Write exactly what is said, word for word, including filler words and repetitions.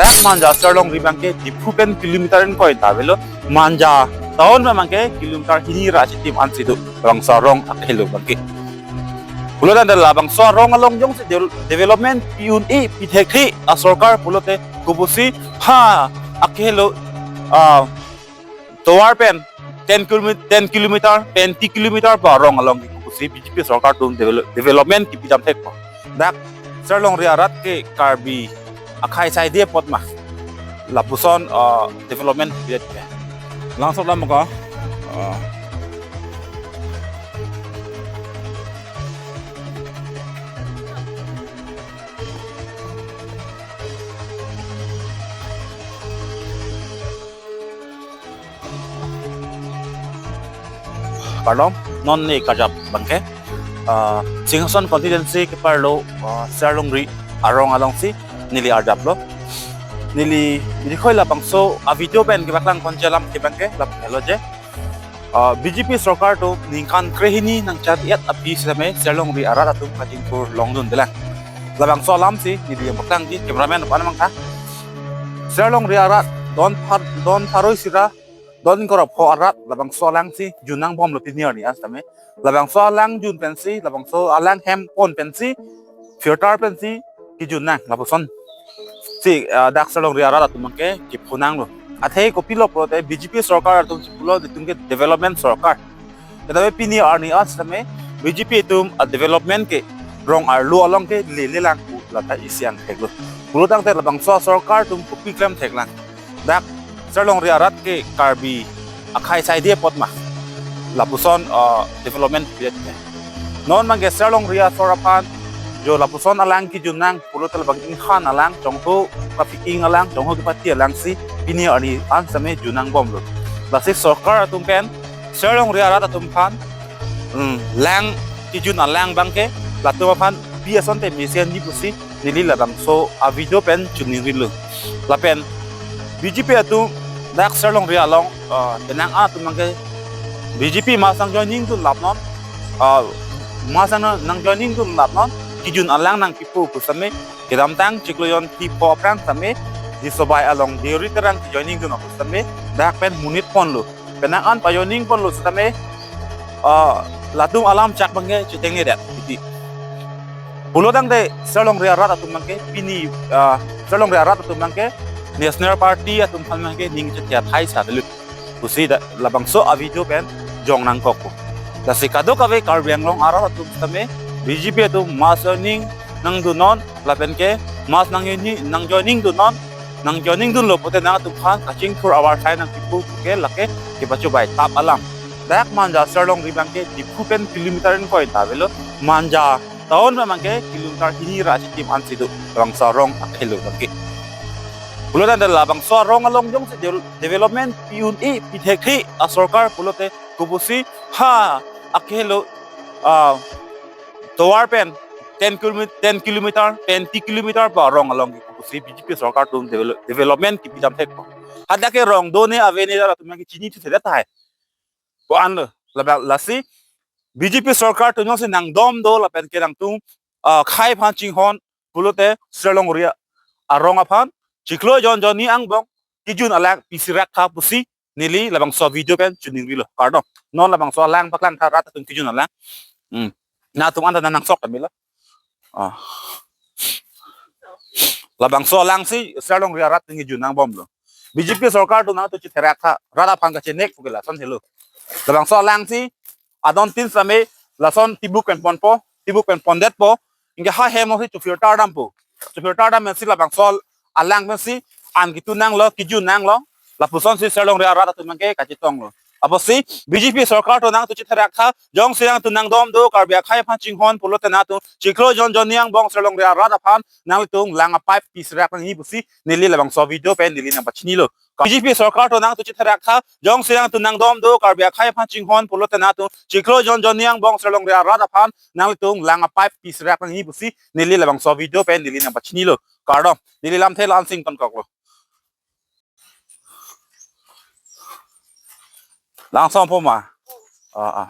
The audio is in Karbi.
Dak Manja Serlongri abangke Diphu pen kilometer ingkoi ta avelo, Manja town abangke kilometer hini ra chitim ansi do, labangso arong akehelo abangke. Pulo tangte labangso arong along jongsi de-, development pi-un-e pi thekthe asorkar pulote kopusi ha akehelo, ah, tovar pen ten kilometer, ten kilometer, twenty kilometer pa arong along ke kopusi B J P sorkar atum develop-, development kipidam thekpo. Dak Serlongri arat ke Karbi akhei saide apot ma lapuson, ah, development kipidet ke. Langsung lam ka. Ah. Kardom, non neli karjap abangke, ah, Singhason constituency keparlo, ah, Serlongri arong alongsi neli arjaplo. Neli, neli khoi labangso a-video pen kepaklang ponji alam ke abangke lapu helo je. Ah, B J P sorkar atum ningkan krehini nangchari-et aphi sitame Serlongri arat atum kachingthur longdundelang. Labangso alamsi neli nangpaklangji, cameraman apan mangtha. Serlongri arat don phar-, don pharo isi ra don ingkoi ra pho arat labangso alangsi jun nangbomlo pini arni an sitame. Labangso alang jun pensi, labangso alang hem pon pensi, filter pensi kijun nang lapuson si, ah, dak Serlongri arat atum abangke kipu nanglo. Athe kopilo pulote B J P sorkar atum si pulo itum ke development sorkar. Tetapi pini arni an sitame B J P atum a-development ke rong arlo along ke lelelang pu lata isi angthek lo. Pulo tangte labangso sorkar atum kopi klem theklang. Dak Serlongri arat ke Karbi akhei saide apot ma lapuson, ah, development kipidet ke. Non abangke Serlongri asor aphan jo lapuson alang kijun nang pulote labang inghan alang, chongthu kapi-ing alang, chongthu kepati alangsi pini arni an sitame jun nangbomlo. Lasi sorkar atum pen Serlongri arat atum aphan, hmm, lang kijun alang abangke latum aphan pi asonte mesen ni pusi neli labangso a-video pen chiningrilo. Lapen B J P atum dak Serlongri along, ah, penang atum abangke B J P mass nang joining dun lapnon, ah, mass nang, nang joining dun lapnon, kijun alang nangkipu pu sitame kedamtang chiklo jonthi pho aphrang sitame Disobai along Deuri Terang ke joining dun pu sitame dak pen monit ponlo. Penang an pa-joining ponlo sitame, ah, latum alam chak abangke chitengnedet titi. Pulo tangte Serlongri arat atum abangke pini, ah, Serlongri arat atum abangke National Party atum aphan abangke ning chethe athai sa avelo pusi dak labangso a-video pen jong nangkokpo. Lasi kadokave Karbi Anglong arat atum sitame B J P atum mass joining nangdunnon lapen ke mass nang joining, nang joining dunnon, nang joining dunlo pulote nangtum aphan kachingthur avarsai nangkipu ke lake kepachobai tap alam. Dak Manja Serlongri abangke Diphu pen kilometer ingkoi ta avelo, Manja town abangke kilometer hini ra chitim ansi do, labangso arong akehelo abangke. Pulo tangte labangso arong along jongsi de-, development pi-un-e pi thekthe asorkar pulote kopusi ha akehelo, ah, tovar pen ten kilometer, ten kilometer, twenty kilometer pa arong along ke kopusi B J P sorkar atum develop-, development kipidam thekpo. Hadak ke rong done avene arat atum ke chinithuthedet tahai. Ko-an lo, laba-, lasi B J P sorkar atum jongsi nangdom do lapen ke nangtum, ah, khei aphan chinghon pulote Serlongri arong aphan chiklo jon jonni angbong kijun alang pisirak tha pusi neli labangso a-video pen chiningrilo. Kardom. Non labangso alang paklang tha, rat atum kijun alang. Hmm. Nangtum anta nang nangsok kami lo. Ah. Labangso alangsi Serlongri arat atum kijun nangbomlo. B J P sorkar atum nangtum chitherak tha, rat aphan kachenek pu ke lason helo. Labangso alangsi adon tin sitame lason tibuk pen ponpo, tibuk pen pondetpo, anke ha hem alongsi chofilter dampo. Chofilter dam pensi labangso alang pensi an kitu nanglo, kijun nanglo. Lapusonsi Serlongri arat atum abangke kachetonglo. Apotsi B J P sorkar atum nangtum chitherak tha, jongsi nangtum nangdom do Karbi akhei aphan chinghon pulote nangtum chiklo jon jonni angbong Serlongri arat aphan nanglitum lang a-pipe pisirak nangji pusi neli labangso a-video pen neli nangpachinilo. B J P sorkar atum nangtum chitherak tha, jongsi nangtum nangdom do Karbi akhei aphan chinghon pulote nangtum chiklo jon jonni angbong Serlongri arat aphan nanglitum lang a-pipe pisirak nangji pusi neli labangso a-video pen neli nangpachinilo. Kardom, neli lamthe la-an si ingtonkoklo. Langsung po ma? Ah, ah.